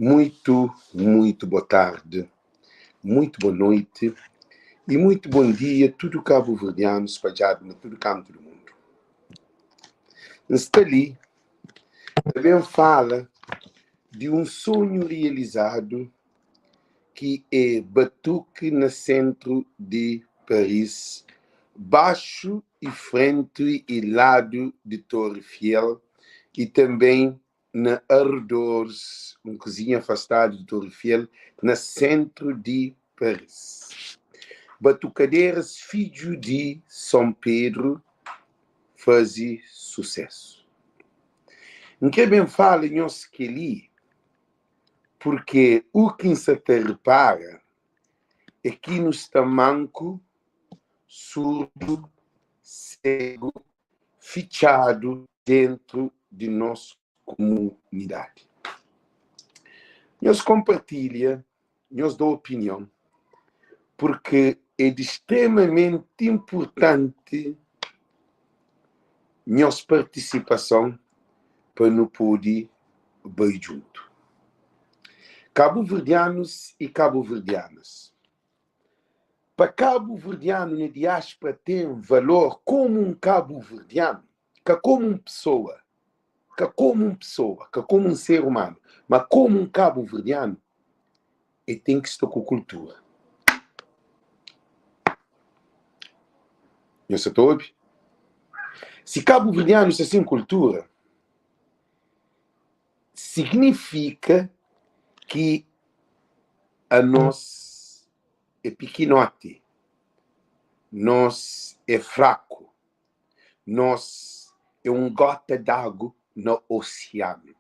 Muito, muito boa tarde, muito boa noite e muito bom dia tudo cabo-verdiano spadjadu na tudo canto do mundo. N sta li ta ben fala di um sonho realizado ki é batuque na centro de Paris, baxu e frente e lado de Torre Fiel e também na arredores, un kuzinha afastadu di Torre Fiel, na sentru di Paris. Batukaderas fidju di Son Pedru faze susesu. N kre ben fala nhos keli purke u ki N sa ta repara é ki nu sta manku, surdu, segu, fitxadu dentru di nos kumunidadi. Nhos konpartilha, nhos da opinion, purke é di stremamenti inpurtanti nhos partisipason pa nu pode bai djuntu. Kabuverdianus i kabuverdianas, pa kabuverdianu na diáspora ten valor komu un kabuverdianu, ka komu un pesoa, ka komu un pesoa, ka komu un ser umanu, ma komu un kabuverdianu, e ten ki sta ku kultura. Nhos sa ta obi? Si kabuverdianu sta sen kultura, signifika ki anos é pikinoti, nos é fraku, nos é un gota d'agu na osianu.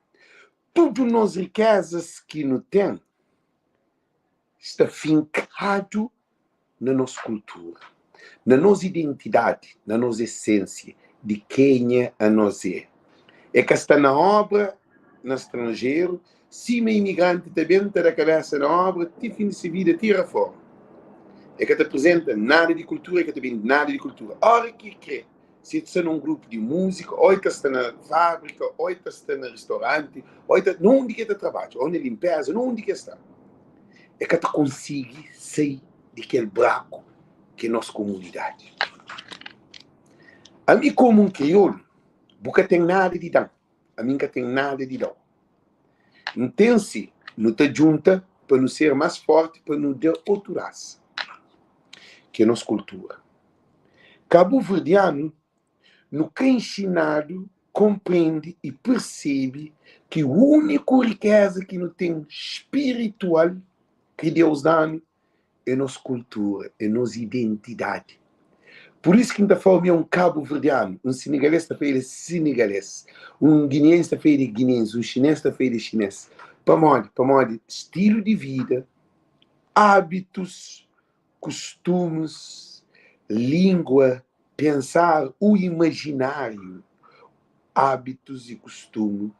Tudu nos rikezas ki nu ten sta finkadu na nos kultura, na nos identidadi, na nos esensia di kenha anos é. É ka sta na obra na stranjeru, sima imigranti ta ben ta da kabesa na obra ti fin di se vida, ti reforma. É ka ta aprizenta nada di kultura, é ka ta bende nada di kultura. Ora ki kre, si el sta na un grupu di múzika, ô el ta sta na fábrika, ô el ta sta na ristoranti, ô el ta, na undi ki el ta trabadja, ô na linpeza, na undi ki el sta, el ka ta konsigi sai di kel braku ki é nos komunidadi. Ami komu un kriolu, bu ka ten nada di da-m, ami N ka ten nada di da-u. N ten si nu ta djunta pa nu ser más fórti pa nu da otu rasa, ki é nos kultura. Kabuverdianu nu ka inxinadu konprende i persebe ki úniku rikeza ki nu ten spiritual ki Deus da-nu é nos kultura, é nos identidadi. Pur isu ki N ta fla-u mi é un kabuverdianu, un senegalês ta fla el é senegalês, un guineense ta fla el é guineense, un xinês ta fla el é xinês. Pamodi? Pamodi stilu di vida, ábitus, kustumus, língua, pensar, o imajináriu, ábitus i kustumu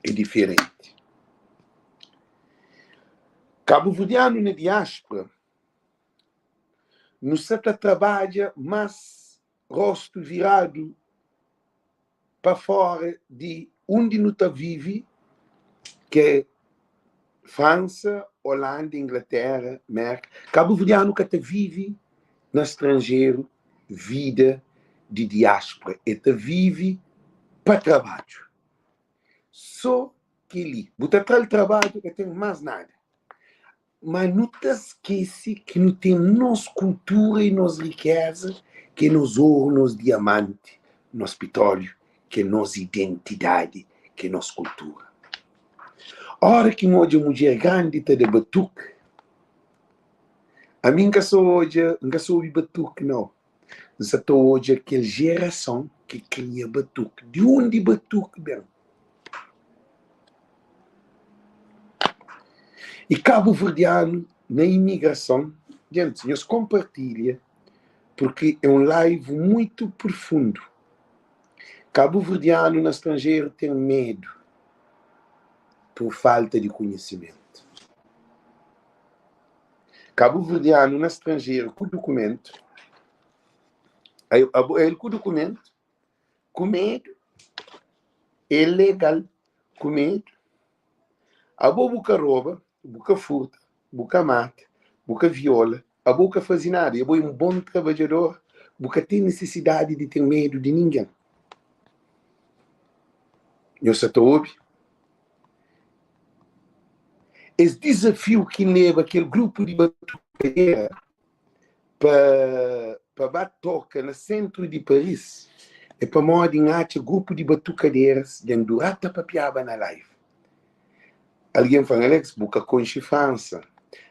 é diferenti. Kabuverdianu na diáspora, nu sa ta trabadja más rostu viradu pa fora di undi nu ta vive, ki é Fransa, Holanda, Inglaterra, Merka. Kabuverdianu ka ta vive na stranjeru vida di diáspora, el ta vive pa trabadju. Sô kel-li. Bu ta tra-l trabadju, ka ten más nada. Má nu ta skese ki nu ten nos kultura i nos rikéza, ki é nos oru, nos diamanti, nos pitróliu, ki é nos identidadi, ki é nos kultura. Óra ki N odja mudjer grandi ta da batuki, ami N ka sa odja, N ka sa obi batuki nau. N sa ta odja kel jerason ki kria batuki. Di undi batuki ben? I kabuverdianu na imigrason, gentis, nhos konpartilha purki é un live muitu profundu. Kabuverdianu na stranjeru ten medu pur falta di konhisimentu. Kabuverdianu na stranjeru ku dukumentu, el ku dukumentu, ku medu, é legal ku medu. Abo bu ka roba, bu ka furta, bu ka mata, bu ka viola, abo bu ka faze nada i abo é un bon trabadjador, bu ka ten nisisidadi di ten medu di ningen. Nhos sa ta obi? Es dizafiu ki N leba kel grupu di batukadeira pa pa ba toka na sentru di Paris é pamodi N atxa grupu di batukaderas dja N dura ta papiaba na live. Algen fla-m, Alex, bu ka konxe Fransa.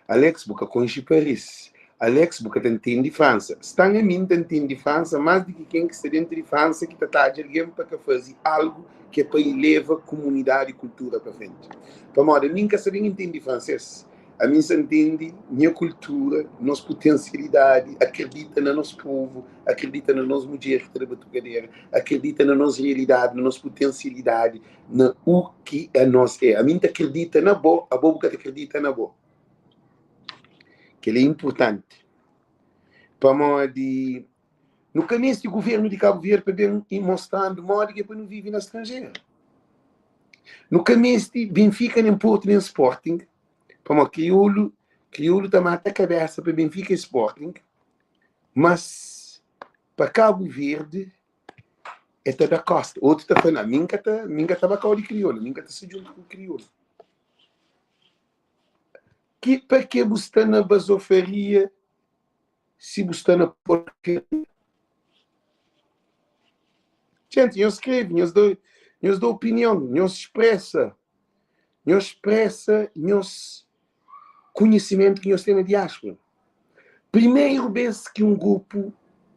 Alex, bu ka konxe Paris. Alex, bu ka ta ntende Fransa. Sta-m ami N ta ntende Fransa más di ki ken ki sta dentu di Fransa ki ta tadja algen pa ka faze algu ki é pa ileva kumunidadi i kultura pa frenti. Pamodi ami N ka sa ben ntende fransês. Ami N sa ntende nha kultura, nos putensialidadi, akredita na nos povu, akredita na nos mudjer ki ta da batukadera, akredita na nos realidadi, na nos putensialidadi, na u ki anos é. Ami N ta akredita na bo, abo bu ka ta akredita na bo. Kel-li é inpurtanti, pamodi nu ka meste guvernu di Kabu Verdi pa ben mostra-nu modi ki é pa nu vive na stranjeru. Nu ka meste Benfika nen Portu nen Sporting, pamodi kriolu kriolu ta mata kabésa pa Benfika y Sporting, mas pa Kabu Verdi E ta da kosta. Otu ta fla, na, mi N ka ta, mi N ka ta ba kau di kriolu, mi N ka ta sta djuntu ku kriolu. Ki pa ke bu sta na bazofaria si bu sta na porkaria? Gente, nhos skrebe, nhos da, nhos da opinion, nhos spresa, nhos spresa nhos konhisimentu ki nhos ten na diáspora. Primeru bês ki un grupu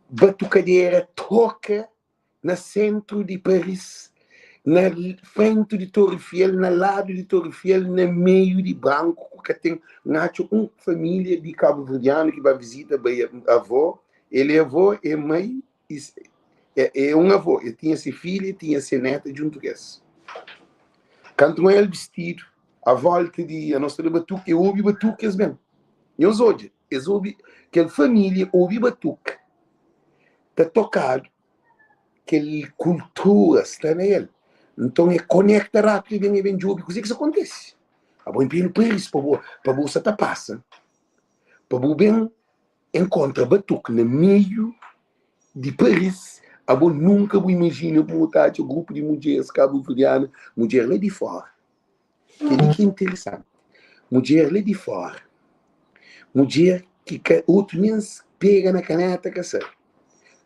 batukadera toka na séntru di Paris, na frentu di Torre Eiffel, na ladu di Torre Eiffel, na meiu di branku, ku ka ten, N atxa un família di kabuverdianu ki ba vizita, bai avó, el é avó, é mai, É un avô, el tinha se filha, tinha se neta djuntu ku es. Kantu un el bistidu, a volta di anos ta da batuka, e obi batuka es ben. Nhos odja, es obi, kel família obi batuka ta tokadu, kel kultura sta na el. Nton e konekta rápidu, e ben, e ben djobi kuzê ki sta kontise. Abo inperi Paris pa bo, pa bo sa ta pasa, pa bo ben Enkontra batuku na meiu di Paris Abo nunka bu imajina bu ta atxa grupu di mudjeres kabuverdiana Mudjer la di fora Kel-li ki é interesanti Mudjer la di fora Mudjer ki ka otu nen pega na kaneta ka sabe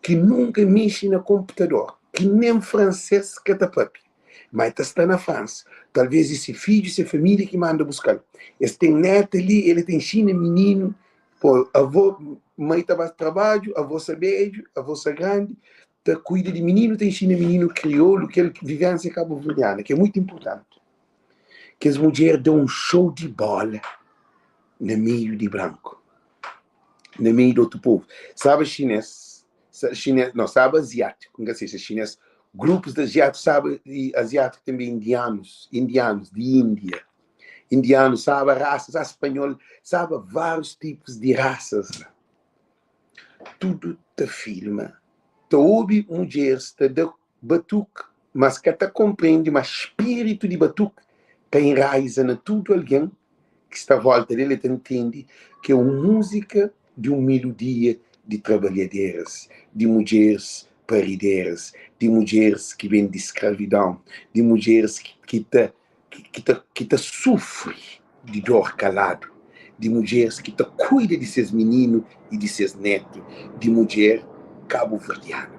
Ki nunka mexe na konputador Ki nen franses ka ta papia Ma el ta sta na Fransa. Talvês é se fidju, se família ki manda buska-l. Es ten néta li, el ta inxina mininu. Pô, avô, mai ta ba trabadju, avô sta bedju, avô sta grandi, ta kuida di mininu, ta inxina mininu kriolu, kel vivênsia kabuverdiana, ki é mutu inpurtanti. Kes mudjer da un xou di bóla na meiu di branku, na meiu di otu povu. Staba xinês, xinês, não, staba aziátiku, N ka sei se xinês, grupus di aziátiku, staba i aziátiku tanbe indianus, indianus di Índia, indianus, staba rasas, ah, spanhol, staba várius tipus di rasas la. Tudu ta filma, ta obi mudjeris ta da batuk, mas ka ta konprende ma spiritu di batuk ta enraiza na tudu algen ki sta volta del, el ta ntende ki é un múzika di un meludia di trabalhaderas, di mudjeris parideras, di mudjeris ki ben di skravidon, di mudjeris ki ta ki ta ki ta sufri di dor kaladu, di mudjeris ki ta kuida di ses mininu i di ses netu, di mudjer kabuverdianu.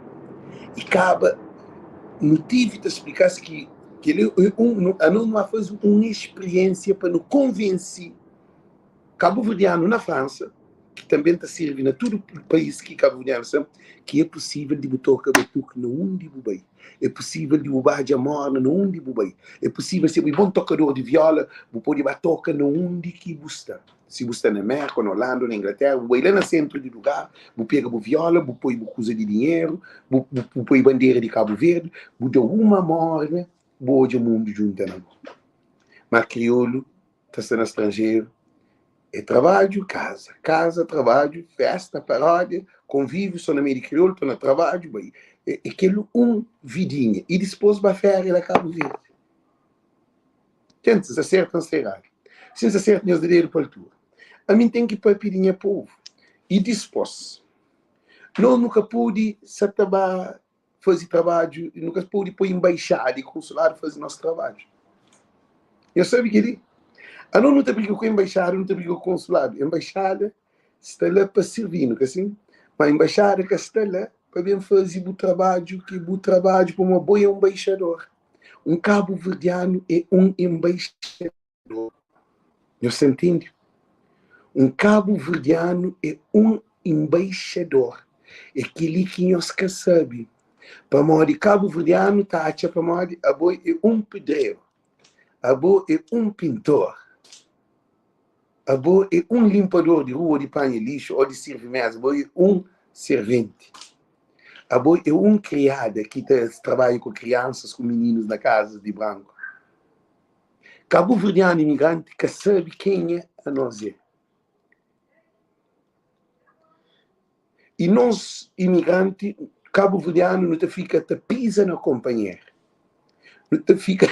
I kaba nu tivi ta splika-s ki kel-li é un, anos nu ba faze un spiriénsia pa nu konvense Kabuverdianu na Fransa, ki tanbe ta sirbi na tudu país ki kabuverdianu sta, ki é pusível di bu toka batuki na undi bu bai, é pusível di bu badja morna na undi bu bai, é pusível si bu é bon tokador di viola, bu pode ba toka na undi ki bu sta. Si bu sta na Merka, na Olanda, na Inglatéra, bu bai la na sentru di lugar, bu pega bu viola, bu poi bu kuza di dinheru, bu bu poi bandera di Kabu Verdi, bu da uma morna, bu odja mundu djunta na bo. Ma kriolu ta sta na stranjeru é trabadju, kaza, kaza, trabadju, festa, paródia, konvíviu, so na meiu di kriolu, ta na trabadju, bai é kel un vidinha i dispôs ba féria la Kabu Verdi. Tenta N sta sertu o N sta eradu? Si N sta sertu nhos da dedu pa altura. Ami N ten ki papia di nha povu. I dispos, nos nu ka pode sa ta ba faze trabadju, nu ka pode poi enbaixada i konsuladu faze nos trabadju. Nhos sabe kel-li? Anos nu ta briga ku enbaixada, nu ta briga ku konsuladu. Enbaixada sta la pa sirbi-nu, ka sin? Ma enbaixada ka sta la pa ben faze bu trabadju, ki bu trabadju, pamodi bo é un nbaixador. Un kabuverdianu é un enbaixador. Nhos ta ntende? Un kabuverdianu é un enbaixador. É kel-li ki nhos ka sabe. Pamodi kabuverdianu ta atxa pamodi abo é un pedreru, abo é un pintor, abo é un linpador di rua, di panha lixu ô di sirvi méza, abo é un serventi. Abo é un kriada ki ta trabadja ku kriansas, ku mininus na kazas di branku. Kabuverdianu imigranti ka sabe kenha anos é. I nos imigranti kabuverdianu nu ta fika ta piza na konpanheru. Nu ta fika,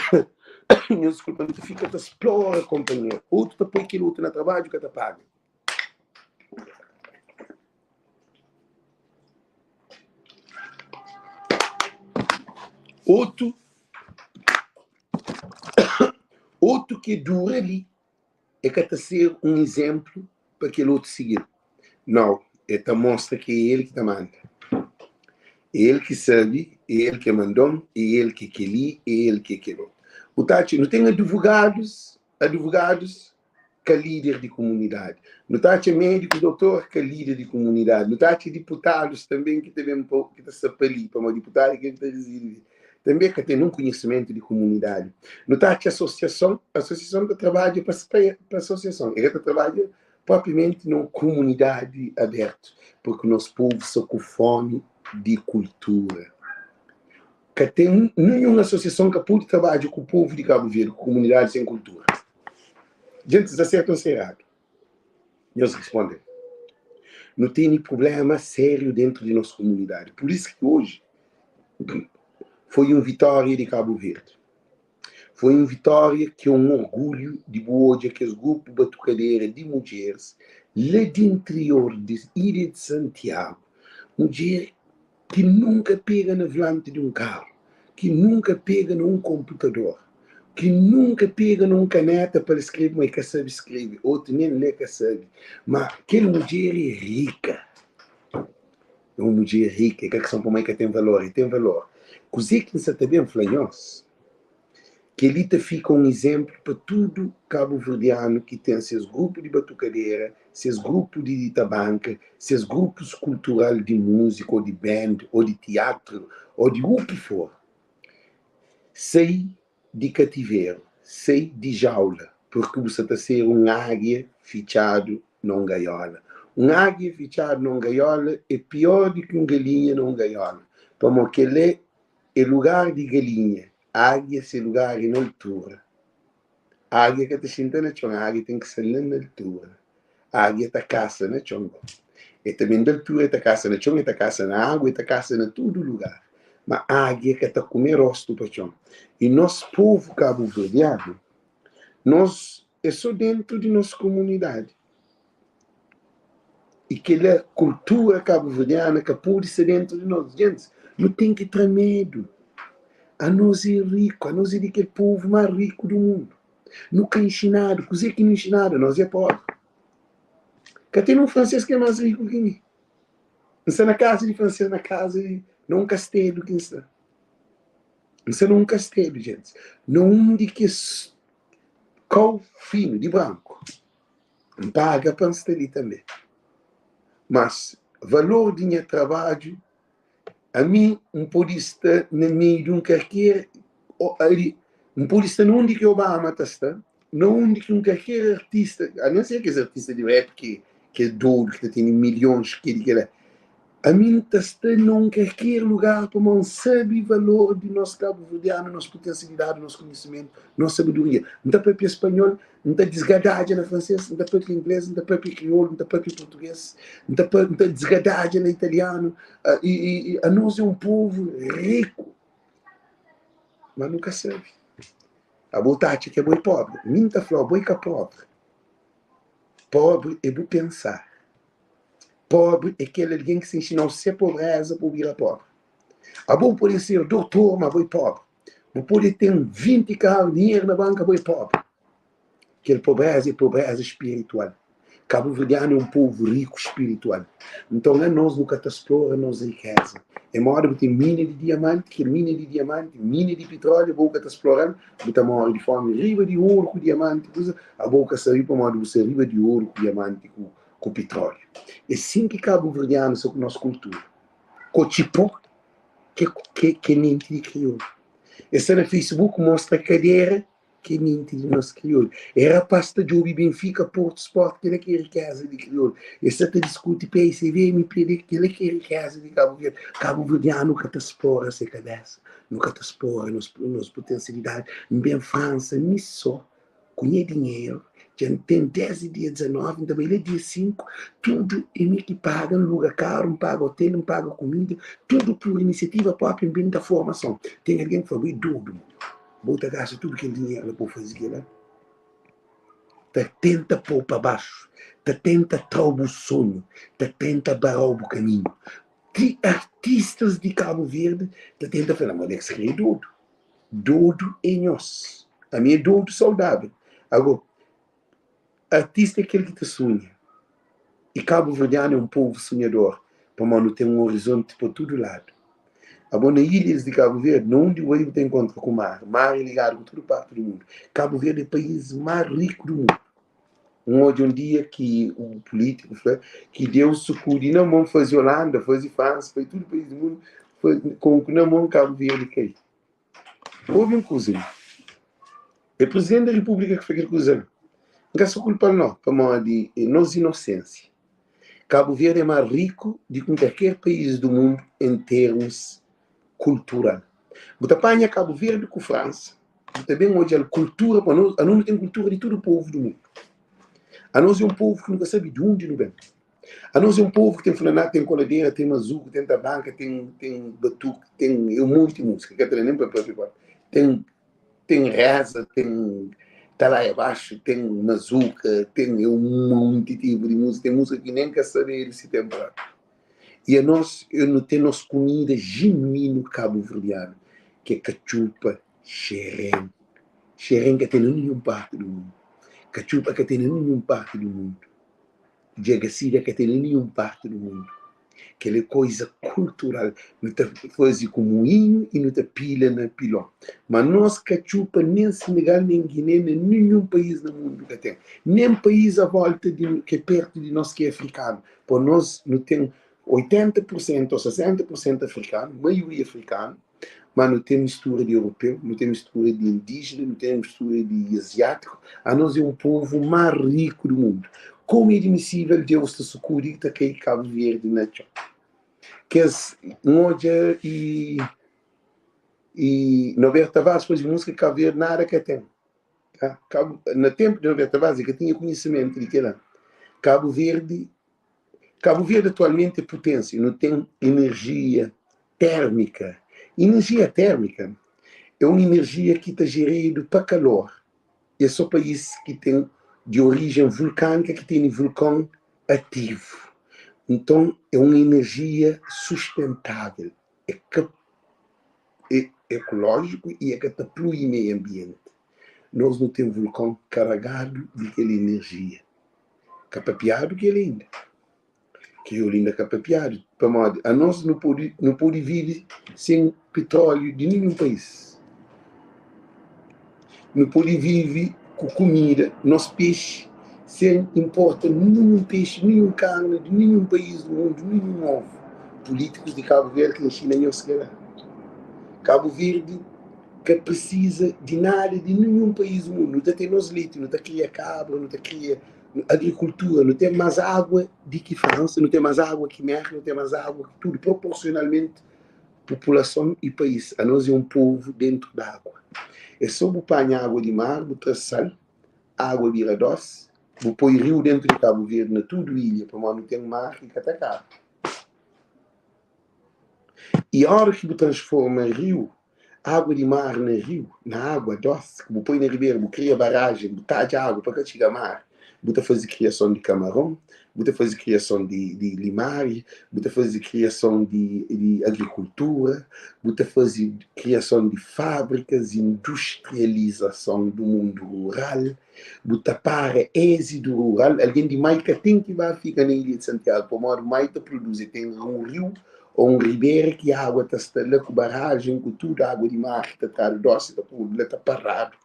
nhos diskulpa, nu ta fika ta splora konpanheru. Otu ta poi kel otu na trabadju ka ta paga. Otu, otu ki dura li e ka ta ser un izénplu pa kel otu sigi-l. Nau, e ta mostra ki é el ki ta manda. É el ki sabe, é el ki é mandon, é el ki é kel-li, é el ki é kel otu. Bu ta atxa, nu ten aduvogadus, aduvogadus ka líder di kumunidadi. Nu ta atxa médikus, dotor ka líder di kumunidadi. Nu ta atxa diputadus tanben ki ta ben pa, ki ta sta pa li, pamodi diputadu é kel ki ta rizidi li. Tanbe ka ten un konhisimentu di kumunidadi. Nu ta atxa asosiason, asosiason ta trabadja pa pa asosiason, e ka ta trabadja propriamenti na un kumunidadi abertu, purki nos povu sta ku fomi di kultura. Ka ten ninhun asosiason ka pode trabadja ku povu di Kabu Verdi, ku kumunidadi sen kultura. Djentis sta sertu o sta eradu? Nhos responde-m. Nu tene prubléma sériu déntu di nos komunidadi. Pur isu ki oji foi un vitória di Kabu Verdi. Foi un vitória ki é un orgulhu di bu odja kes grupu batukadera di mudjeris la di interior di ilha di Santiagu, mudjer ki nunka pega na volanti di un karu, ki nunka pega na un konputador, ki nunka pega na un kaneta pa el skrebe, ma el ka sabe skrebe, otu nen lé ka sabe. Ma kel mudjer é rika. É un mudjer rika. É ka kison pamodi el ka ten valor, el ten valor. Kuzê ki N sa ta ben fla nhos? Kel-li ta fika un izénplu pa tudu kabuverdianu ki ten ses grupu di batukadera, ses grupu di tabanka, ses grupus kultural di múzika ô di band ô di tiatru ô di u-ki for. Sai di kativeru, sai di jaula, purki bu sa ta ser un ágia fitxadu na un gaiola. Un ágia fitxadu na un gaiola é pior di ki un galinha na un gaiola, pamodi kel-la é lugar di galinha. Águia se lugar é na altura. Águia ka ta xinta na txon, águia ten ki sta la na altura. Águia ta kasa na txon. E ta ben di altura, e ta kasa na txon, e ta kasa na agu, e ta kasa na tudu lugar. Ma águia ka ta kume rostu pa txon. I nos povu kabuverdianu, nos é so dentu di nos komunidadi. I kela kultura kabuverdiana ka pode sta dentu di nos. Gentis, nu ten ki tra medu. Anos é riku, anos é di kel povu más riku di mundu. Nu ka inxinadu. Kuzê ki nu inxinadu? Anos é pobri. Ka ten un fransês ki é más riku ki mi. N sta na kaza di fransês, na kaza di, na un kastelu ki N sta. N sta na un kastelu, gentis, na un di kes kau finu di branku. N paga pa N sta li tanbe. Mas valor di nha trabadju, ami N pode sta na meiu di un karker, ali, N pode sta na undi ki Obama ta sta, na undi ki un karker artista, a non ser kes artista di rap ki ki é dodu, ki ta tene milhons, ki di kela. Ami N ta sta na un karker lugar pamodi N sabe valor di nos kabuverdianu, nos potensialidadi, nos konhisimentu, nos sabedoria. N ta papia spanhol, N ta disgadadja na fransês, N ta papia inglês, N ta papia kriolu, N ta papia português, N ta N ta disgadadja na italianu. I, i, i anos é un povu riku, ma nu ka sabe. Abo ta atxa ki abo é pobri. Mi N ta fla-u, abo é ka pobri. Pobri é bu pensar. Pobri é kel algen ki sta inxina-u se pobreza pa bu bira pobri. Abo bu pode ser dotor, ma abo é pobri. Bu pode ten 20 karu, dinheru na banka, abo é pobri. Kel pobreza é pobreza spiritual. Kabuverdianu é un povu riku spiritual. Nton, anos nu ka ta splora nos rikeza. É moda bu ten mina di diamanti, kel mina di diamanti, mina di pitróliu, abo bu ka ta splora-l, bu ta móre di fómi riba di oru ku diamanti kuza, abo bu ka sabe pamodi bu sta riba di oru ku diamanti ku ku pitróliu. É sin ki kabuverdianu sta ku nos kultura. Kotxi pó ke ke ke menti di kriolu. Es sta na Facebook mostra kadera Ke menti di nos kriolu. E rapaz ta djobe Benfica, Porto, Sport, kela ki é rikeza di kriolu. E sa ta diskuti PSV, MPD, kela ki é rikeza di Cabo Verde. Cabo Verdeano ka ta splora se kabesa, nu ka ta splora nos, nos potensialidadi. N ben Fransa mi so, ku nha dinheru, dja N ten desdi dia 19, N ta bai la dia 5, tudu é mi ki paga, N luga karu, N paga hotel, N paga kumida, tudu pur inisiativa propi, N ben da formason. Ten algen ki fla, bo é dodu mo. Bo ta gasta tudu kel dinheru la pa bu faze kila? Ta tenta pô-u pa baxu, ta tenta tra-u bu sonhu, ta tenta bara-u bu kaminhu. Ti artistas di Kabu Verdi ta tenta fla, ma Alex Rei é dodu. Dodu é nhos. Ami é dodu saudável. Ago, artista é kel ki ta sunha. I kabuverdianu é un povu sunhador, pamodi nu ten un orizonti pa tudu ladu. Abo na ilhas di Kabu Verdi, na undi bu bai bu ta inkontra ku mar. Mar é ligadu ku tudu parti di mundu. Kabu Verdi é país más riku di mundu. N odja un dia ki un pulítiku fla ki Deus sukudi na mon faze Olanda, faze Fransa, faze tudu país di mundu, konku na mon Kabu Verdi kai. Obi un kuza li. É Presidenti da Repúblika ki fla kel kuza li. N ka sta kulpa-l no, pamodi é nos inosensia. Kabu Verdi é más riku di ki kalker país du mundu en termus kultural. Bu ta panha Kabu Verdi ku Fransa, bu ta ben odja-l kultura, pa nos, anos nu ten kultura di tudu povu du mundu. Anos é un povu ki nu ka sabe di undi nu ben. Anos é un povu ki ten funaná, ten koladera, ten mazuku, ten tabanka, ten ten batuku, ten un monti múzika, ka ta da nen pa papia pa ten ten reza, ten talaia baxu, ten mazuka, ten un monti tipu di múzika, ten múzika ki nen ka sabedu si ten própi. I anos nu ten nos kumida jinuínu kabuverdianu, ki é katxupa, xerén. Xerén ka ten na ninhun parti di mundu, katxupa ka ten na ninhun parti di mundu. Djagasida ka ten na ninhun parti di mundu. Kel é koiza kultural. Nu ta faze ku muinhu i nu ta pila na pilon. Ma nos ka txupa nen Senegal, nen Guiné, nen ninhun país na mundu ka ten. Nen país a volta di ki é pertu di nos ki é afrikanu. Po nos nu ten 80 pur sentu o 60 pur sentu afrikanu, maioria afrikanu. Ma nu ten mistura di europeu, nu ten mistura di indíjena, nu ten mistura di aziátiku. Anos é un povu más riku di mundu. Komu é admisível Deus ta sukudi i ta kai Kabu Verdi na txon? Kes N odja i i Norberto Tavares faze múzika Kabu Verdi nada ka ten. Tá? Kabu, na ténpu di Norberto Tavares el ka tinha konhisimentu di kel-la. Kabu Verdi Kabu Verdi atualmenti é puténsia, nu ten inerjia térmika. Inerjia térmika é un inerjia ki ta jeredu pa kalor. É sô país ki ten di orijen vulkanika ki tene vulkon ativu. Nton é un inerjia sustentável, é ka é ekolójiku i é ka ta plui meiu anbienti. Nos nu ten vulkon karagadu di kel inerjia. Ka papiadu kel inda. Kriolu inda ka papiadu pamodi anos nu pode nu pode vive sen pitróliu di ninhun país. Nu pode vive ku kumida, nos pexi, sen inporta ninhun pexi, ninhun karni di ninhun país di mundu, ninhun ovu. Pulítikus di Kabu Verdi ka inxina nhos kel-la. Kabu Verdi ka prisiza di nada di ninhun país di mundu. Nu ta ten nos leti, nu ta kria kabra, nu ta kria agrikultura, nu ten más água di ki Fransa, nu ten más água ki Mérka, nu ten más água ki tudu, proporsionalmenti populason i país. Anos é un povu dentu di água. É sô bu panha água di mar, bu tra sal, água bira dósi, bu poi riu dentu di Kabu Verdi na tudu ilha, pamodi nu ten mar ki ka ta kaba. I óra ki bu transforma riu. Água di mar na riu, na água dósi ki bu poi na ribera, bu kria barajen, bu tadja água pa ka txiga mar, bu ta faze kriason di kamaron, bu ta faze kriason di di limária, bu ta faze kriason di di agrikultura, bu ta faze kriason di fábrikas, industrializason du mundu rural, bu ta para êxidu rural, algen di Mai ka ten ki ba fika na ilha di Santiagu pamodi Mai ta produzi, ten un riu ô un ribera ki água ta sta la ku barajen ku tudu água di mar ki ta tradu dósi ta podu la ta paradu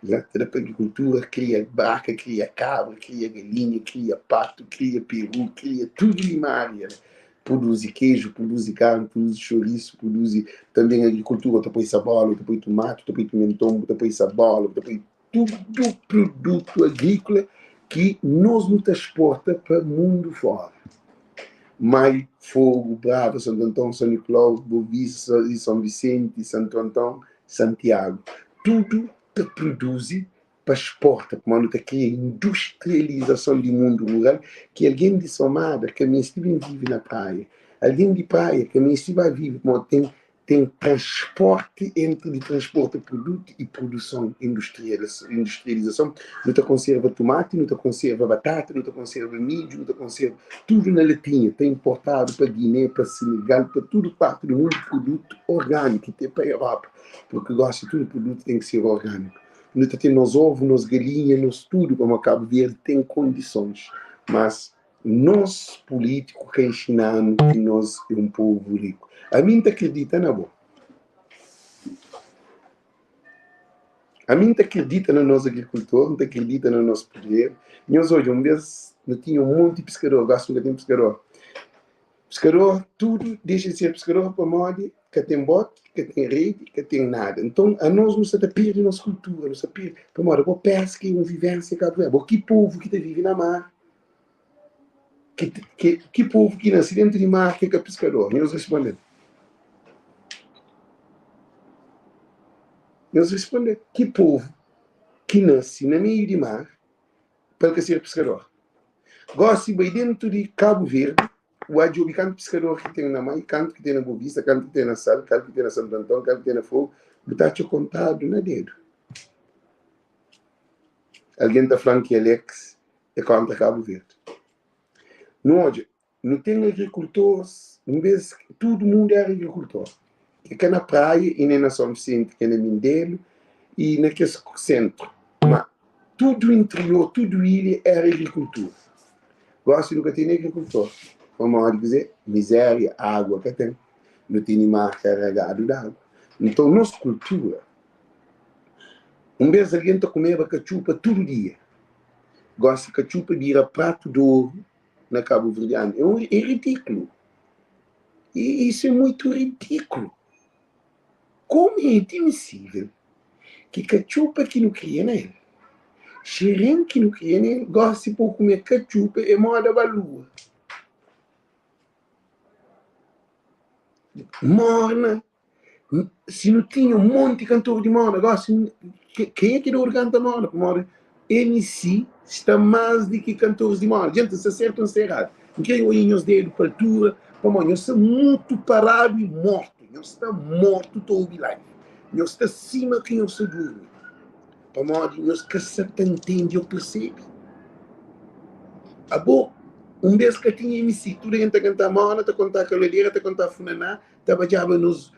la ta da pa agrikultura kria baka, kria kabra, kria galinha, kria patu, kria peru, kria tudu limaria la produzi keju, produzi karni, produzi xorisu, produzi tanbe agrikultura ta poi sabola, ta poi tumati, ta poi pimenton, ta poi sabola, ta poi tudu produtu agríkola ki nos nu ta exporta pa mundu fora. Mai, Fogo, Brava, Santu Anton, São Nicolau, Boa Vista, São Vicente, Santu Anton, Santiago, tudu ta produzi pa exporta, pamodi nu ta kria industrializason di mundu rural ki algen di Somada ka meste ben vive na praia, algen di praia ka meste ba vive pamodi ten Ten transporti entri di transporta produtu i produson industrializason. Nu ta konserva tumati, nu ta konserva batata, nu ta konserva midju, nu ta konserva tudu na latinha. Ta importadu pa Guiné, pa Senegal, pa tudu parti di mundu produtu orgániku i te pa Europa, purki gosi tudu produtu ten ki ser orgániku. Nu ta ten nos ovu, nos galinha, nos tudu, pamodi Kabu Verdi ten kondisons. Mas Nos pulítiku ka inxina-nu ki nos é un povu riku. Ami N ta kridita na bo. Ami N ta kridita na nos agrikultor, N ta kridita na nos pedreru. Nhos odja, un bês nu tinha un monti piskador, gósi nu ka ten piskador. Piskador, tudu dexa di ser piskador pamodi ka ten boti, ka ten redi, ka ten nada. Nton, anos nu sta ta perde nos kultura, nu sta perde, pamodi bo peska é un vivénsia kabuverdianu. Bo ki povu ki ta vive na mar? Ki, ki, ki povu ki nase dentu di mar ki é ka piskador? Nhos responde-m. Nhos responde-m. Ki povu ki nase na meiu di mar pa el ka ser piskador? Gósi bai dentu di Kabu Verdi, bu ba djobe kantu piskador ki ten na Mai, kantu ki ten na Bovista, kantu ki ten na Sal, kantu ki ten na Santu Anton, kantu ki ten na Fogu, bu ta atxa kontadu na dedu. Algen ta fla-m ki Alex é kontra Kabu Verdi. Nu odja, nu ten agrikultores, un bes tudu mundu era agrikultor. É ka na Praia i nen na Son Visenti, ke na Mindelu i na kes sentru. Ma tudu interior, tudu ilha era agrikultura. Gosi nu ka tene agrikultor, pamodi kuzê? Mizeria, agua ka ten. Nu tene mar karagadu di agua. Nton nos kultura, un bes algen ta kumeba katxupa tudu dia. Gosi katxupa bira pratu di oru na kabuverdianu. É un é ridikulu. I isu é muitu ridikulu. Komu é admisível ki katxupa ki nu kria na el, xerin ki nu kria na el, gosi pa bu kume katxupa é moda ba lua. Morna Si nu tinha un monti kantor di moda gosi kenha ki debe kanta moda? Pamodi MC sta más di ki kantoris di moda. Djenti, N sta sertu o N sta eradu? N kre oia nhos dedu pa altura pamodi nhos sta mutu paradu i mortu. Nhos sta mortu ta obi live. Nhos sta sima ki nhos sta durmi pamodi nhos ka sa ta ntende o persebe. Abo, un bes ka tinha MC, tudu algen ta kanta moda, ta konta kaladera, ta konta funaná. Ta badjaba nos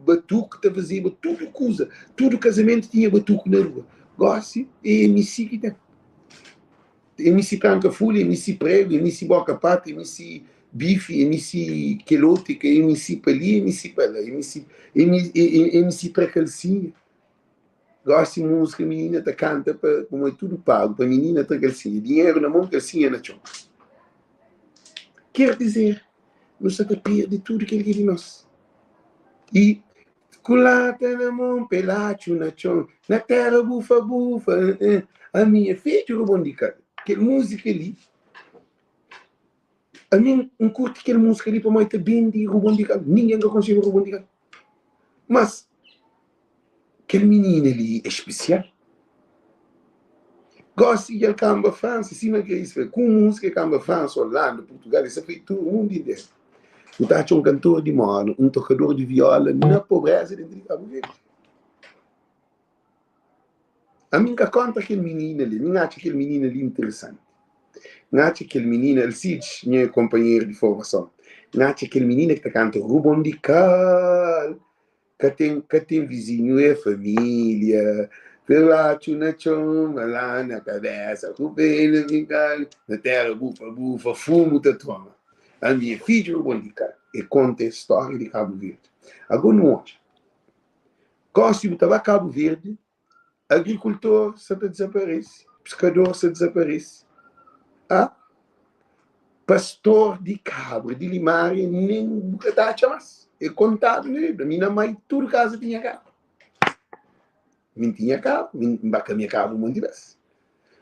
batuku, ta fazeba tudu kuza, tudu kazamentu tinha batuku na rua. Gosi é MC ki ten. MC tranka fulha, MC pregu, MC boka patu, MC bifi, MC kel otu, MC pa li, MC pa la, MC, MC tra kalsinha. Gosi múzika minina ta kanta pa pamodi é tudu pagu pa minina tra kalsinha, dinheru na mon, kalsinha na txon. Ker dizer, nu sa ta perde tudu kel ki é di nos. I ku lata na mon, pelatxu na txon, na tera bufa bufa, ami é fedju robon di kal. Kel múzika li, ami N kurti kel múzika li pamodi ta bende robon di kal. Ningen ka konxeba robon di kal. Mas kel minina li é spesial. Gosi dja el kanba Fransa, sima Grace fla, ku un múzika el kanba Fransa, Holanda, Portugal, el sa fla tudu mundu interu. Nu ta atxa un kantor di moda, un tokador di viola na pobreza dentu di Kabu Verdi. Ami N ka kontra kel minina li, mi N atxa kel minina li interesanti. N atxa kel minina, Alcides, nha konpanheru di formason, N atxa kel minina ki ta kanta Rubon di Kal, ka ten, ka ten vizinhu é família, Pelatxu na txon, malá na kabésa, ku pena finkadu na téra, bufa, bufa, fumu ta toma. Ami é fidju Rubon di Kal, e konta es stória di Kabu Verdi. Ago nu odja, gosi bu ta ba Kabu Verdi, Agrikultor sa ta dizaparese, piskador sa dizaparese, a pastor di kabra, di limaria nen bu ka ta atxa mas. E kontadu na Biblia. Mi na mai tudu kaza tinha kabra. Mi N tinha kabra, mi N ba kamia kabra un monti bes.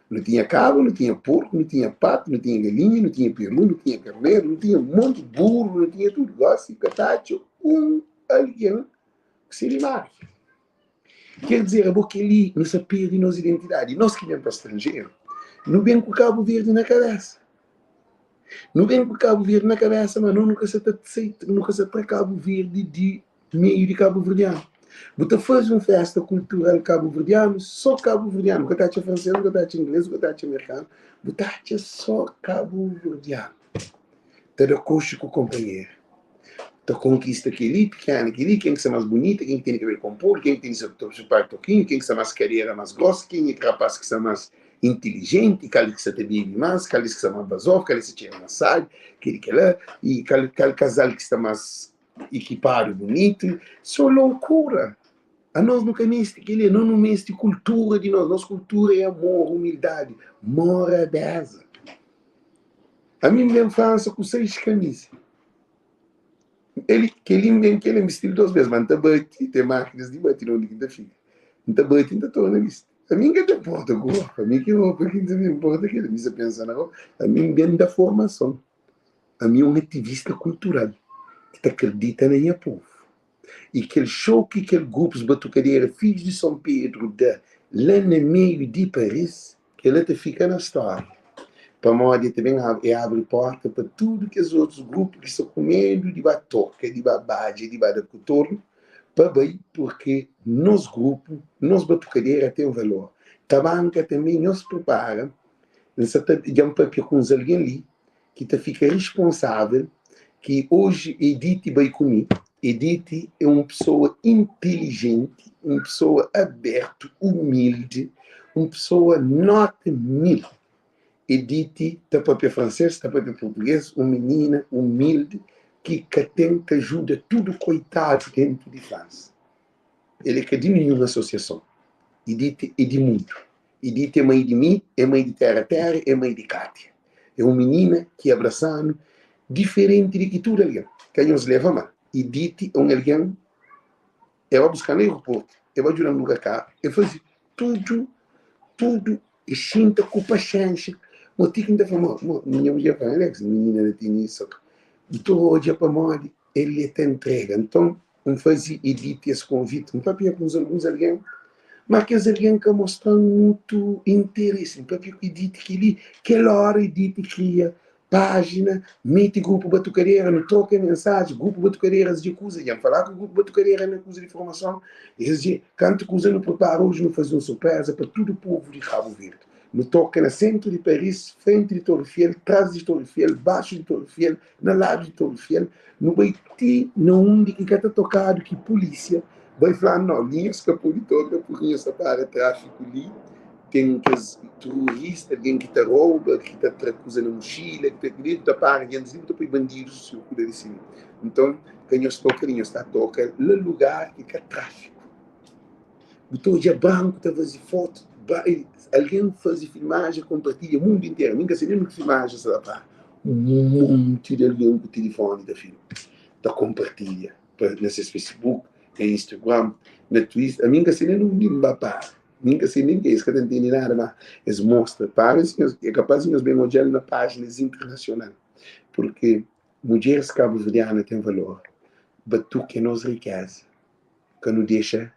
Nu tinha kabra, nu tinha porku, nu tinha patu, nu tinha galinha, nu tinha peru, nu tinha karneru, nu tinha un monti buru, nu tinha tudu. Gosi ka ta atxa un algen ku se limaria. Ker dizer, abo kel-li, nu sa perde nos identidadi. Nos ki ben pa stranjeru, nu ben ku Kabu Verdi na kabésa. Nu ben ku Kabu Verdi na kabésa, ma no nu ka sa ta nu ka sa tra Kabu Verdi di meiu di kabuverdianu. Bu ta faze un fésta kultural kabuverdianu, sô kabuverdianu. Bu ka ta atxa fransês, bu ka ta atxa inglês, bu ka ta atxa merkanu, bu ta atxa sô kabuverdianu. Ta da koxi ku konpanheru. Ta konkista kel-li, pikena kel-li, ken ki sta más bunita, ken ki tene kabelu konpodu, ken ki tene se pai tokinhu, ken ki sta más kadera más grosa, ken é ki rapás ki sta más intilijenti, kal ki sta ta bebe más, kal ki sta más bazof, kal ki sta txera más sabi, kel-li kel-la, i kal kal kazal ki sta más ikipadu bunitu. So lokura! Anos nu ka meste kel-li, anos nu meste kultura di nos. Nos kultura é amor, umildadi, morabeza. Ami N ben Fransa ku 6 kamisa. El, kel-li N ben kel-la, N bisti-l dos bes, ma N ta bati, ten mákinas di bati na undi ki N ta fika. N ta bati, N ta torna bisti. Ami N ka ta nporta ku ropa, ami ki ropa ki N ta ben nporta kel-la. Mi sa pensa na ropa. Ami N ben da formason. Ami é un ativista kultural ki ta kridita na nha povu. I kel xou ki kel grupus batukadera Fidjus di Son Pedru da la na meiu di Paris, kel-la ta fika na stória, pamodi e ta ben e abri porta pa tudu kes otus grupu ki sta ku medu di ba toka, di ba badja, di ba da kutornu, pa bai, purki nos grupu, nos batukadera ten valor. Tabanka tanbe nhos pripara, N sa ta, dja N papia ku uns algen li, ki ta fika risponsável ki oji Edite bai ku mi. Edite é un pesoa intilijenti, un pesoa abertu, umildi, un pesoa nota 1000. Edite ta papia fransês, ta papia purtugês, un minina umildi ki ka ten ta ajuda tudu koitadu dentu di Fransa. El é ka di ninhun asosiason. Edite é di mundu. Edith é mãe di mi, é mãe di Terra Terra, é mãe di Kátia. É un minina ki abrasa-nu diferenti di ki tudu algen. Ka nhos leva mal. Edith é un algen, el ba buska-m na aeroportu, el ba djuda-m luga karu, el faze tudu, tudu, el xinta ku paxénxa. Mo ti ki N ta fla, mo, mo, nha mudjer fla-m, Alex, minina la tene so ka. N ta odja pamodi el é ta ntrega. Nton, N faze Edith es konviti. N papia ku alguns algen, má kes algen ka mostra-m mutu interesi. N papia ku Edith kel-li. Kel óra Edith kria pájina, mete grupu Batukadera, nu troka mensaji. Grupu Batukadera es dje kuza. Dja N fala ku grupu Batukadera na kuza di formason. Es dje kantu kuza nu pripara oji, nu faze un surpreza pa tudu povu di Kabu Verdi. Nu toka na sentru di Paris, frenti di Torre Eiffel, tras di Torre Eiffel, baxu di Torre Eiffel, na ladu di Torre Eiffel, nu bai ti na undi ki ka ta tokadu ki pulísia bai fla-nu, nau, li nhos ka pode toka purki nhos ta para tráfiku li, ten kes terorista, algen ki ta rouba, ki ta tra kuza na muxila, ki ta kel-li, bu ta para gentis li, bu ta poi bandidus sirkula li sima. Nton, ka nhos toka li, nhos ta toka la lugar ki ka tráfiku. Bu ta odja branku ta faze fotu, algen faze filmajen, konpartilha mundu interu. Mi N ka sabe nen ki filmajen sta ta para. Un monti di algen ku tilifoni ta filma, ta konpartilha na ses Facebook, na Instagram, na Twitter. Ami N ka sabe nen undi N ba para. Mi N ka sabe nen ke, es ka ta ntende nada, ma es mostra. Para é kapaz di nhos ben odja-l na pájinas internasional, purki mudjeris kabuverdiana ten valor. Batuku é nos rikeza. Ka nu dexa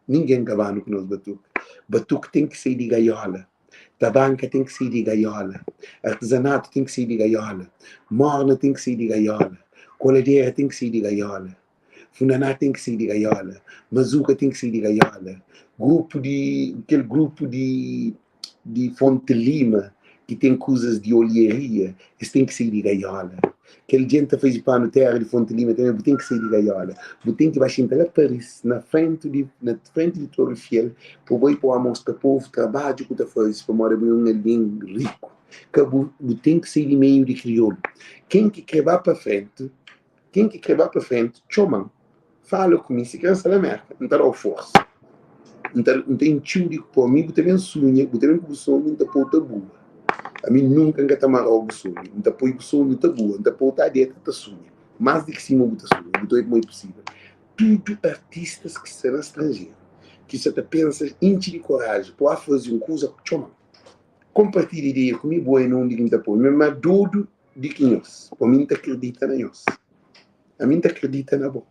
ningen kaba-nu ku nos batuku. Batuku ten ki sai di gaiola, tabanka ten ki sai di gaiola, artizanatu ten ki sai di gaiola, morna ten ki sai di gaiola, koladera ten ki sai di gaiola. Funaná ten ki sai di gaiola, Mazuka ten ki sai di gaiola, grupu di kel grupu di di Fonte Lima ki ten kuzas di olheria, es ten ki sai di gaiola. Kel djent ta faze panu terra di Fonte Lima tanbe, bu ten ki sai di gaiola. Bu ten ki ba xinta la Paris, na frenti di na frenti di Torre Eiffel, pa bu bai pa mostra povu trabadju ku ta faze, pamodi abo é un algen riku. Ka bu bu ten ki sai di meiu di kriolu. Ken ki kre ba pa frenti, Ken ki kre ba pa frenti, txoma-m, fala ku mi. Si kre N sta na Merka, N ta da-u forsa. N ta N ta intxi-u di po. Mi bu ta ben sunha, bu ta ben ku bu sonhu, N ta pô-u ta bua. Ami nunka N ka ta mara-u bu sonhu. N ta poi bu sonhu ta bua, N ta pô-u ta deta ta sunha. Más di ki sima bu ta sunha, bu ta obi ma é pusível. Tudu artistas ki sta na stranjeru, ki sa ta pensa intxi di koraji pa ba faze un kuza, txoma-m. Konpartilha ideia ku mi, bo é na undi ki N ta poi. Mi é más dodu di ki nhos, pa mi N ta kridita na nhos, ami N ta kridita na bo.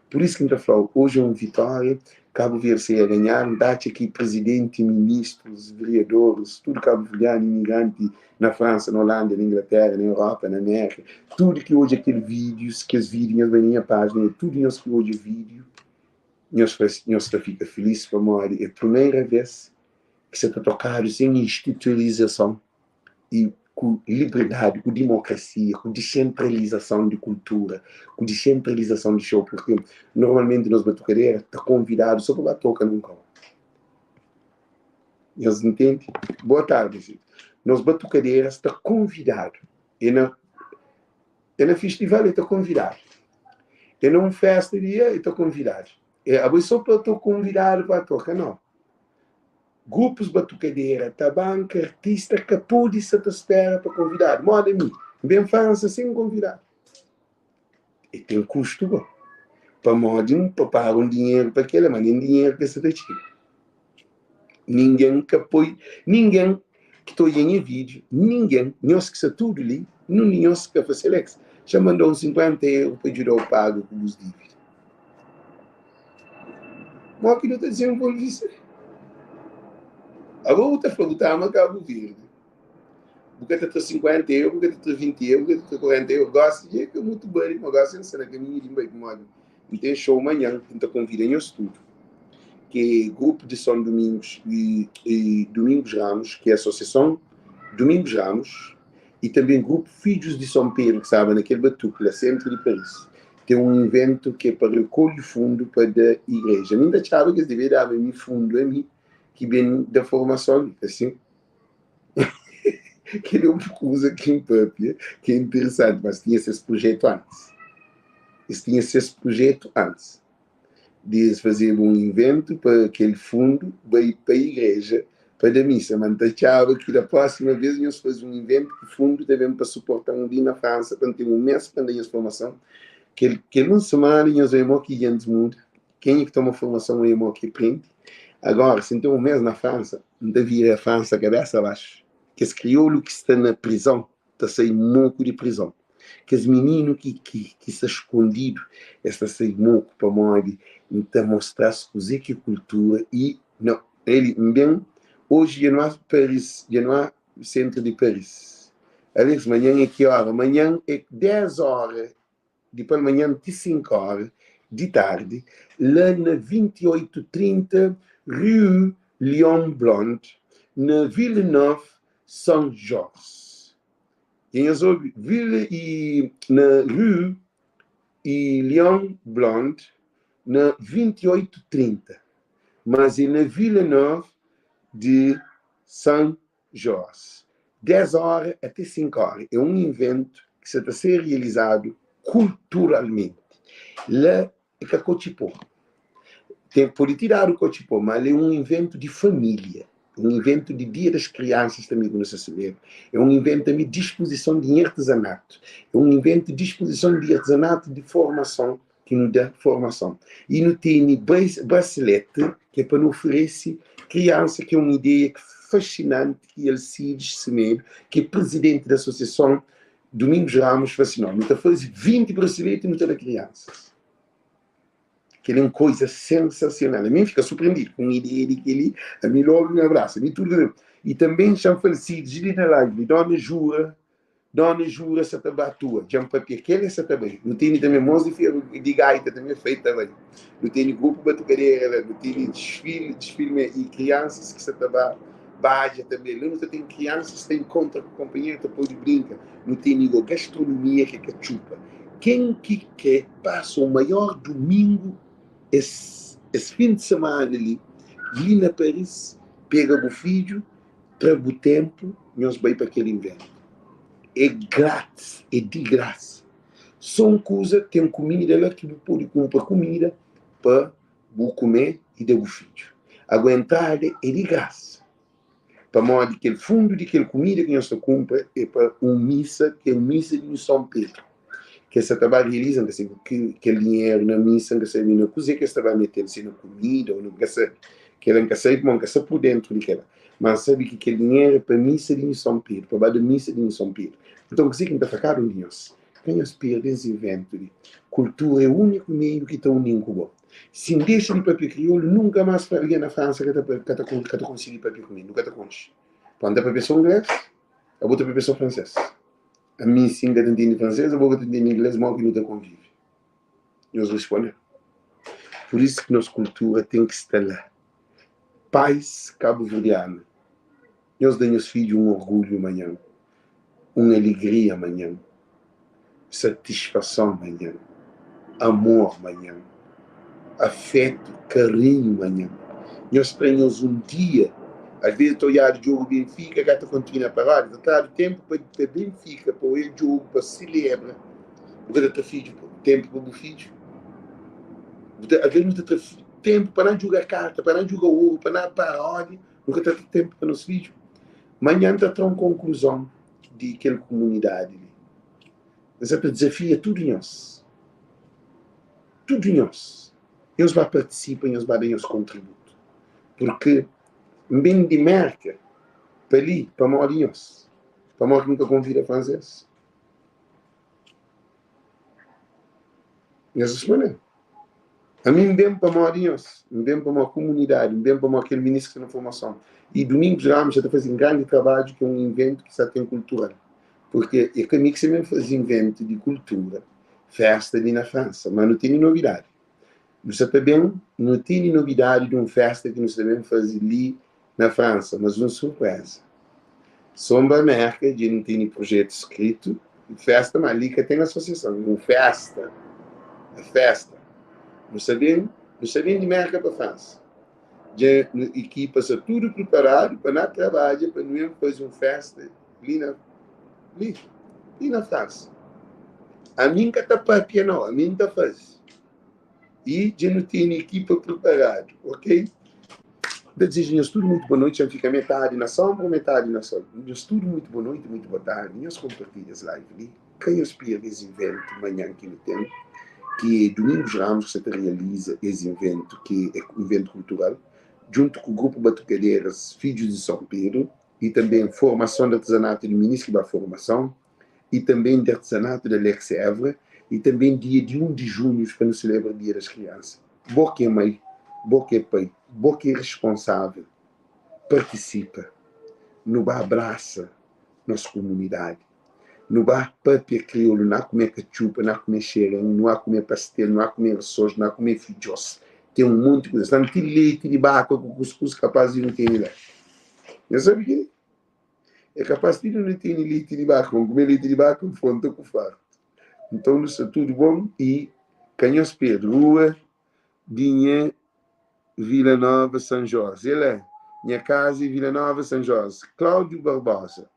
Pur isu ki N ta fla-u, oji é un vitória, Kabu Verdi sa ia ganhar, N ta atxa ki prizidenti, ministrus, veriadoris, tudu kabuverdianu, imigranti na Fransa, na Holanda, na Inglatéra, na Europa, na Amérika, tudu ki odja kel vídius, kes vídiu, nhos bai na nha pájina, tudu nhos ki odja vídiu, nhos fla, nhos ta fika filís pamodi é primeira vês ki sa ta tokadu sen institulizason i ku liberdadi, ku dimokrasia, ku disentralizason di kultura, ku disentralizason di xou, purki normalmenti nos batukadera ta konvidadu so pa ba toka nun kau. Nhos ntende? Boa tardi, gente. Nos batukaderas ta konvidadu e na e na festival e ta konvidadu, e na un festa di e ta konvidadu. E abo é so pa ta konvidadu pa toka? Nau. Grupus batukadera, tabanka, artista ka pode sa ta spera pa konvidadu. Moda mi, N ben Fransa sen konvidadu. E ten kustu go. Pamodi N prepara un dinheru pa kela, ma nen dinheru ka sa ta txiga. Ningen ka poi, ningen ki ta odja nha vídiu, ningen, nhos ki sta tudu li, nun di nhos ka fla Selex, xa manda-u un 50 euru pa djuda-u paga ku bus dívida. Mo ki nu ta dizenvolve si? Abo bu ta fla bu ta ama Kabu Verdi. Bu ka ta tra 50 euro, bu ka ta tra 20 euro, bu ka ta tra 40 euro. Gosi dja ka mutu bali, ma gosi N sta na kaminhu di N bai pamodi N ten show manhan ki N ta konvida nhos tudu, ki é grupu di São Domingos e, e Domingos Ramos, ki é asosiason Domingos Ramos, e tanbe grupu Fidjus di São Pedro ki staba na kel batuku la sentru di Paris. Ten un inventu ki é pa rekolhe fundu pa da igreja. Mi N ta atxaba ki es debe daba mi fundu ami ki ben da formason li, ka sin? Kel é un kuza ki N papia ki é interesanti, mas tinha ses prujetu antis. Es tinha ses prujetu antis di es fazeba un inventu pa kel fundu bai pa igreja pa da misa. Ma N ta atxaba ki da prósima vez nhos faze un inventu ki fundu ta ben pa suporta-m li na Fransa pa N ten un mes pa N da nhos formason. Kel, kel un semana nhos oia mo ki gentis muda. Kenha ki toma formason oia mo ki prende. Agora, si N ten un mes na Fransa, N ta vira Fransa kabesa baxu. Kes kriolu ki sta na prizon ta sai moku di prizon. Kes mininu ki, ki, ki sta skondidu, es ta sai moku pamodi N ta mostra-s kuzê ki é kultura i na Eli, N ben oji dja nu a Paris, dja nu a sentru di Paris. Alex, manhan é ki óra? Manhan é 10 óra di palmanhan ti 5 óra di tardi, la na 28 30 Rue Léon Blond, na Villeneuve-Saint-Georges. Dja nhos obi? Ville i na Rue i Léon Blond na 28 30, mas é na Villeneuve de Saint Georges. 10 óra até 5 óra. É un inventu ki sa ta ser realizadu kulturalmenti. La é ka kotxi-pó. Tem, pode ti dadu kotxi-pó, ma la é un inventu di família. É un inventu di Dia das Kriansas tanbe ku nu sa selebra. É un inventu tanbe di dispozison di artezanatu. É un inventu di dispozison di artezanatu di formason ki nu da formason. I nu tene braselete ki é pa nu oferese kriansa ki é un ideia fasinanti ki Alcides Semedo, ki é prizidenti di asosiason Domingos Ramos fla si, Nu ta faze 20 braselete i nu ta da kriansas. Kel-li é un koza sensasional. Ami N fika surprendidu ku un ideia di kel-li. Ami logu N abrasa. Mi tudu. I tanbe N xa-m falesidu li na live li, dona jura. Dona Jura sa ta ba atua. Dja N papia kel e sa ta bai. Nu tene tanbe mos di feru di gaita tanbe fai ta bai. Nu tene grupu batukadera la, nu tene disfili, disfili me i kriansas ki sa ta ba badja tanbe. La nu ta ten kriansas ta inkontra ku konpanheru ta pode brinka. Nu tene go gastronomia ke katxupa. Ken ki kre pasa un maior dumingu es es fin di semana li, li na Paris, pega bu fidju, Tra bu ténpu nhos bai pa kel inventu. É grátis, é di grasa. Sô un kuza, ten kumida la ki bu pode kunpra kumida pa bu kume i da bu fidju. Ago entrada é di grasa, pamodi kel fundu di kel kumida ki nhos ta kunpra é pa un misa, ki é misa di São Pedru. Ki es sa ta ba realiza, N ka sabe ki kel dinheru na misa, N ka sabe na kuzê ki es ta ba mete-l, si na kumida ô na, N ka sabe. Kel-la N ka sabe pamodi N ka sta pur déntu di kel-la. Má N sabe ki kel dinheru é pa misa di Nhu Son Pedru, pa ba da misa di Nhu Son Pedru. Nton, kuzê ki N ta fla kada un di nhos? Ka nhos perde es inventu li. Kultura é úniku meiu ki ta uni-m ku bo. Si N dexa di papia kriolu, nunka más algen na Fransa ka ta ka ta ka ta konsigi papia ku mi, nu ka ta konxe. Pamodi N ta papia sô inglês, abo ta papia sô fransês. Ami si N ka ta ntende fransês, abo ka ta ntende inglês, modi ki nu ta konvive? Nhos responde-m. Pur isu ki nos kultura ten ki sta la. Pais kabuverdianu, nhos da nhos fidju un orgulhu manhan, un aligria manhan, satisfason manhan, amor manhan, afetu, karinhu manhan. Nhos tra nhos un dia, alvês ta odjadu djogu Benfika ka ta kontinua paradu, ta tradu tenpu pa Benfika pa oja djogu pa selebra. Bu ka ta tra fidju tenpu pa bu fidju? Bu ta, alvês nu ta tra tenpu pa na djuga karta, pa na djuga oru, pa na paródia, nu ka ta tra tenpu pa nos fidju. Manhan N ta tra un konkluzon di kel kumunidadi li. N sa ta dizafia tudu nhos, tudu nhos, nhos ba partisipa, nhos ba da nhos kontributu, purki N ben di Merka pa li pamodi nhos, pamodi ki N ka konvida fransês? Nhos responde-m, Ami N ben pamodi nhos, N ben pamodi kumunidadi, N ben pamodi kel minis ki sta na formason. I Domingos Ramos sa ta faze un grandi trabadju ki é un inventu ki sa ten kultural, purki é ka mi ki sa ben faze inventu di kultura, festa li na Fransa, ma nu tene nobidadi. Nu sa ta ben, nu tene nobidadi di un festa ki nu sa ta ben faze li na Fransa, mas un surpreza. Sonba Merka dja nu tene projetu skritu, festa, ma li ka ten asosiason, é un festa, é festa. Nu sa ben, nu sa ben di Merka pa Fransa. Dja nu ekipa sta tudu priparadu pa na trabadja pa nu ben faze un festa li na li, li na Fransa. Ami N ka ta papia nau, ami N ta faze. I dja nu tene ekipa priparadu, ok? N ta dizeja nhos tudu muitu boa noiti. Dja N fika metadi na sonbra, metadi na sol. Nhos tudu muitu boa noiti, muitu boa tardi. Nhos konpartilha es live li. Ka nhos perde es iventu manhan ki nu ten, ki é Domingos Ramos ki sa ta realiza es iventu, ki é iventu kultural, djuntu ku Grupu Batukaderas Fidjus di São Pedro i tanbe Formason di Artezanatu di Minis ki ba formason. e também de artesanato de Alex Évora e também dia de 1 de junho pa nu celebra dia das crianças. Bo ki é mai, bo ki é pai, bo ki é responsável, participa. Nu ba abraça nos comunidade. Nu ba papia kriolu, nu a kume katxupa, nu a kume xerén, nu a kume pastel, nu a kume ressôs, nu a kume fidjós. Tem um monte de coisa. Ti leite de vaca ku cuscuz capaz di nu tene la. Nhos sabe keli? É kapaz ti nu na tene leti di baka, ma N kume leti di baka N fronta ku fartu. Nton nu sta tudu bon i ka nhos perde rua di nha Vila Nova San Joze. El é nha kaza é Vila Nova San Joze. Cláudio Barbosa,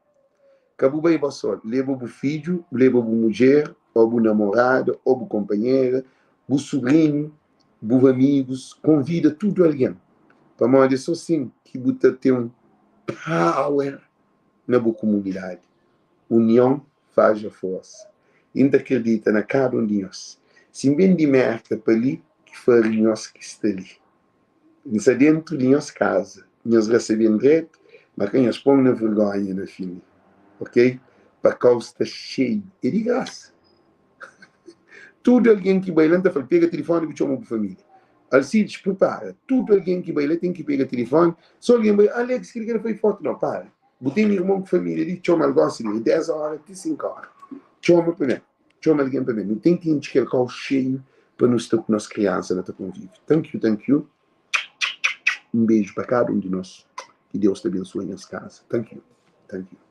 ka bu bai bo so, leba bu fidju, leba bu mudjer o bu namorada o bu konpanhera, bu subrinhu, bu amigus, konvida tudu algen, pamodi é so sin ki bu ta ten power na bu kumunidadi. Union faz a forsa. I N ta kridita na kada un di nhos. Si N ben di Merka pa li, ki fari nhos ki sta li? N sta dentu di nhos kaza, nhos resebe-m dretu, ma ka nhos pô-m na vergonha na fin li, ok? Pa kau sta xeiu, é di grasa. Tudu algen ki bai la, N ta fla-l, pega tilifoni bu txoma bu família. Alcides, pripara. Tudu algen ki bai la ten ki pega tilifoni. Si algen bai, Alex, kel-li ka da foi fotu. Nau, para. Bu ten irmon ku família li, txoma-l gósi li, é 10 óra ti 5 óra. Txoma pa ben, txoma algen pa ben. Nu ten ki intxi kel kau xeiu pa nu sta ku nos kriansa na ta konvive. Thank you, thank you. Un beju pa kada un di nos. Ki Deus ta abensua nhos kaza. Thank you, thank you.